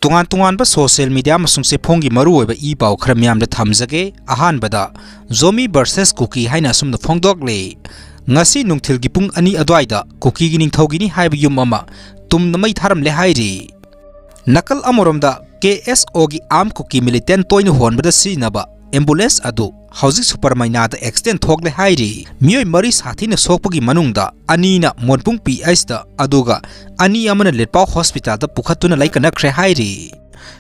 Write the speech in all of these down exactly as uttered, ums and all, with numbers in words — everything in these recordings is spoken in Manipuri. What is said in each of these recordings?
ꯇꯣꯉꯥꯟ ꯇꯣꯉꯥꯟꯕ social media ꯑꯃꯁꯨꯡ ꯆꯦꯐꯣꯡꯒꯤ ꯃꯔꯨꯑꯣꯏꯕ ꯏ ꯄꯥꯎ ꯈꯔ ꯃꯤꯌꯥꯝꯗ ꯊꯝꯖꯒꯦ꯫ ꯑꯍꯥꯟꯕꯗ, ꯖꯣꯃꯤ versus ꯀꯨꯀꯤ ꯍꯥꯏꯅ ꯑꯁꯨꯝꯅ ꯐꯣꯡꯗꯣꯛꯂꯤ꯫ ꯉꯁꯤ ꯅꯨꯡꯊꯤꯜꯒꯤ ꯄꯨꯡ ꯑꯅꯤ ꯑꯗꯨꯋꯥꯏꯗ ꯀꯨꯀꯤꯒꯤ ꯅꯤꯡꯊꯧꯒꯤꯅꯤ ꯍꯥꯏꯕ ꯌꯨꯝ ꯑꯃ ꯇꯨꯝꯅ ꯃꯩ ꯊꯥꯔꯝꯂꯦ ꯍꯥꯏꯔꯤ꯫ ꯅꯥꯀꯜ ꯑꯃꯔꯣꯝꯗ, KSOꯒꯤ armed ꯀꯨꯀꯤ militant ꯇꯣꯏꯅ ꯍꯣꯟꯕꯗ ꯁꯤꯖꯤꯟꯅꯕ ambulance ꯑꯗꯨ ꯍꯧꯖꯤꯛ ꯁꯨꯄꯔꯃꯥꯏꯅꯥꯗ accident ꯊꯣꯛꯂꯦ ꯍꯥꯏꯔꯤ꯫ ꯃꯤꯑꯣꯏ ꯃꯔꯤ ꯁꯥꯊꯤꯅ ꯁꯣꯛꯄꯒꯤ ꯃꯅꯨꯡꯗ ꯑꯅꯤꯅ ꯃꯣꯟꯄꯨꯡ PHꯗ, ꯑꯗꯨꯒ ꯑꯅꯤ ꯑꯃꯅ ꯂꯤꯠꯄꯥꯎ hospitalꯗ ꯄꯨꯈꯠꯇꯨꯅ ꯂꯩꯀꯠꯅꯈ꯭ꯔꯦ ꯍꯥꯏꯔꯤ꯫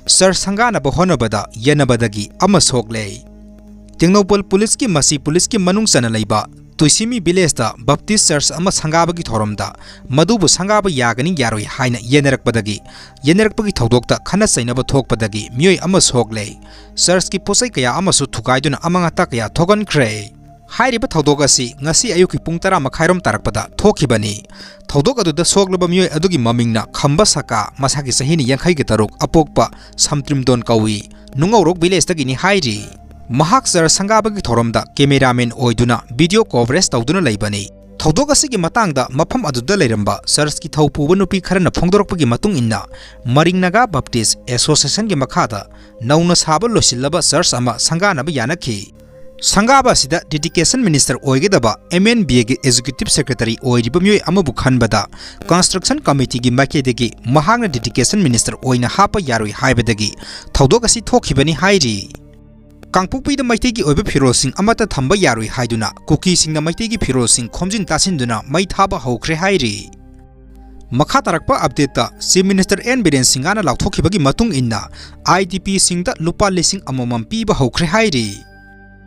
Church ꯁꯪꯒꯥꯅꯕ ꯍꯣꯠꯅꯕꯗ ꯌꯦꯟꯅꯕꯗꯒꯤ ꯑꯃ ꯁꯣꯛꯂꯦ꯫ ꯇꯦꯡꯅꯧꯄꯜ policeꯀꯤ ꯃꯁꯤ policeꯀꯤ ꯃꯅꯨꯡ ꯆꯟꯅ ꯂꯩꯕ ꯇꯨꯏꯁꯤꯃꯤ villageꯇ Baptist church ꯑꯃ ꯁꯪꯒꯥꯕꯒꯤ ꯊꯧꯔꯝꯗ ꯃꯗꯨꯕꯨ ꯁꯪꯒꯥꯕ ꯌꯥꯒꯅꯤ ꯌꯥꯔꯣꯏ ꯍꯥꯏꯅ ꯌꯦꯟꯅꯔꯛꯄꯗꯒꯤ, ꯌꯦꯟꯅꯔꯛꯄꯒꯤ ꯊꯧꯗꯣꯛꯇ ꯈꯠꯅ ꯆꯩꯅꯕ ꯊꯣꯛꯄꯗꯒꯤ ꯃꯤꯑꯣꯏ ꯑꯃ ꯁꯣꯛꯂꯦ꯫ Churchꯀꯤ ꯄꯣꯠꯆꯩ ꯀꯌꯥ ꯑꯃꯁꯨ ꯊꯨꯒꯥꯏꯗꯨꯅ ꯑꯃꯥꯡ ꯑꯇꯥ ꯀꯌꯥ ꯊꯣꯛꯍꯟꯈ꯭ꯔꯦ꯫ ꯍꯥꯏꯔꯤꯕ ꯊꯧꯗꯣꯛ ꯑꯁꯤ ꯉꯁꯤ ꯑꯌꯨꯛꯀꯤ ꯄꯨꯡ ꯇꯔꯥ ꯃꯈꯥꯏꯔꯣꯝ ꯇꯥꯔꯛꯄꯗ ꯊꯣꯛꯈꯤꯕꯅꯤ꯫ ꯊꯧꯗꯣꯛ ꯑꯗꯨꯗ ꯁꯣꯛꯂꯕ ꯃꯤꯑꯣꯏ ꯑꯗꯨꯒꯤ ꯃꯃꯤꯡꯅ ꯈꯝꯕ ꯁꯀꯥ, ꯃꯁꯥꯒꯤ ꯆꯍꯤꯅ ꯌꯥꯡꯈꯩꯒ ꯇꯔꯨꯛ, ꯑꯄꯣꯛꯄ ꯁꯝꯇ꯭ꯔꯤꯝꯗꯣꯟ ꯀꯧꯏ, ꯅꯨꯡꯉꯧꯔꯣꯛ villageꯇꯒꯤꯅꯤ ꯍꯥꯏꯔꯤ꯫ ꯃꯍꯥꯛ church ꯁꯪꯒꯥꯕꯒꯤ ꯊꯧꯔꯝꯗ cameraman ꯑꯣꯏꯗꯨꯅ video coverage ꯇꯧꯗꯨꯅ ꯂꯩꯕꯅꯤ꯫ ꯊꯧꯗꯣꯛ ꯑꯁꯤꯒꯤ ꯃꯇꯥꯡꯗ ꯃꯐꯝ ꯑꯗꯨꯗ ꯂꯩꯔꯝꯕ churchꯀꯤ ꯊꯧꯄꯨꯕ ꯅꯨꯄꯤ ꯈꯔꯅ ꯐꯣꯡꯗꯣꯔꯛꯄꯒꯤ ꯃꯇꯨꯡ ꯏꯟꯅ, ꯃꯔꯤꯡ ꯅꯥꯒꯥ Baptist Associationꯒꯤ ꯃꯈꯥꯗ ꯅꯧꯅ ꯁꯥꯕ ꯂꯣꯏꯁꯤꯜꯂꯕ church ꯑꯃ ꯁꯪꯒꯥꯅꯕ ꯌꯥꯅꯈꯤ꯫ ꯁꯪꯒꯥꯕ ꯑꯁꯤꯗ dedication minister ꯑꯣꯏꯒꯗꯕ MNBAꯒꯤ executive secretary ꯑꯣꯏꯔꯤꯕ ꯃꯤꯑꯣꯏ ꯑꯃꯕꯨ ꯈꯟꯕꯗ construction committeeꯒꯤ ꯃꯥꯏꯀꯩꯗꯒꯤ ꯃꯍꯥꯛꯅ dedication minister ꯑꯣꯏꯅ ꯍꯥꯞꯄ ꯌꯥꯔꯣꯏ ꯍꯥꯏꯕꯗꯒꯤ ꯊꯧꯗꯣꯛ ꯑꯁꯤ ꯊꯣꯛꯈꯤꯕꯅꯤ ꯍꯥꯏꯔꯤ꯫ ꯀꯥꯡꯄꯣꯛꯄꯤꯗ ꯃꯩꯇꯩꯒꯤ ꯑꯣꯏꯕ ꯐꯤꯔꯣꯜꯁꯤꯡ ꯑꯃꯠꯇ ꯊꯝꯕ ꯌꯥꯔꯣꯏ ꯍꯥꯏꯗꯨꯅ ꯀꯨꯀꯤꯁꯤꯡꯅ ꯃꯩꯇꯩꯒꯤ ꯐꯤꯔꯣꯜꯁꯤꯡ ꯈꯣꯝꯖꯤꯟ ꯇꯥꯁꯤꯟꯗꯨꯅ ꯃꯩ ꯊꯥꯕ ꯍꯧꯈ꯭ꯔꯦ ꯍꯥꯏꯔꯤ꯫ ꯃꯈꯥ ꯇꯥꯔꯛꯄ updateꯇ Chief Minister N ꯕꯤꯔꯦꯟ ꯁꯤꯡꯍꯅ ꯂꯥꯎꯊꯣꯛꯈꯤꯕꯒꯤ ꯃꯇꯨꯡ ꯏꯟꯅ IDPꯁꯤꯡꯗ ꯂꯨꯄꯥ ꯂꯤꯁꯤꯡ ꯑꯃꯃꯝ ꯄꯤꯕ ꯍꯧꯈ꯭ꯔꯦ ꯍꯥꯏꯔꯤ꯫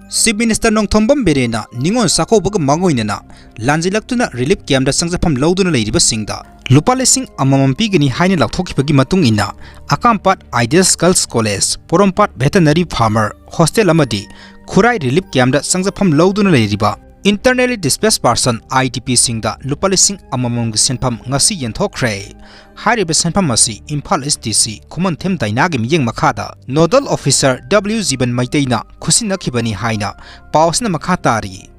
Chief Minister ꯅꯣꯡꯊꯣꯝꯕꯝ ꯕꯤꯔꯦꯟꯅ ꯅꯤꯉꯣꯜ ꯆꯥꯛꯀꯧꯕꯒ ꯃꯥꯡꯑꯣꯏꯅꯅ ꯂꯥꯟꯖꯤꯜꯂꯛꯇꯨꯅ relief campꯇ ꯆꯪꯖꯐꯝ ꯂꯧꯗꯨꯅ ꯂꯩꯔꯤꯕꯁꯤꯡꯗ ꯂꯨꯄꯥ ꯂꯤꯁꯤꯡ ꯑꯃꯃꯝ ꯄꯤꯒꯅꯤ ꯍꯥꯏꯅ ꯂꯥꯎꯊꯣꯛꯈꯤꯕꯒꯤ ꯃꯇꯨꯡ ꯏꯟꯅ ꯑꯀꯥꯝꯄꯥꯠ Ideals Girls College, ꯄꯣꯔꯣꯝꯄꯥꯠ Veterinary Farmer Hostel ꯑꯃꯗꯤ ꯈꯨꯔꯥꯏ relief campꯇ ꯆꯪꯖꯐꯝ ꯂꯧꯗꯨꯅ ꯂꯩꯔꯤꯕ internally displaced person IDPꯁꯤꯡꯗ ꯂꯨꯄꯥ ꯂꯤꯁꯤꯡ ꯑꯃꯃꯝꯒꯤ ꯁꯦꯟꯐꯝ ꯉꯁꯤ ꯌꯦꯟꯊꯣꯛꯈ꯭ꯔꯦ꯫ ꯍꯥꯏꯔꯤꯕ ꯁꯦꯟꯐꯝ ꯑꯁꯤ ꯏꯝꯐꯥꯜ East DC ꯈꯨꯃꯟꯊꯦꯝ ꯗꯥꯏꯅꯥꯒꯤ ꯃꯤꯠꯌꯦꯡ ꯃꯈꯥꯗ Nodal Officer W ꯖꯤꯕꯟ ꯃꯩꯇꯩꯅ ꯈꯨꯠꯁꯤꯟꯅꯈꯤꯕꯅꯤ ꯍꯥꯏꯅ ꯄꯥꯎ ꯑꯁꯤꯅ ꯃꯈꯥ ꯇꯥꯔꯤ꯫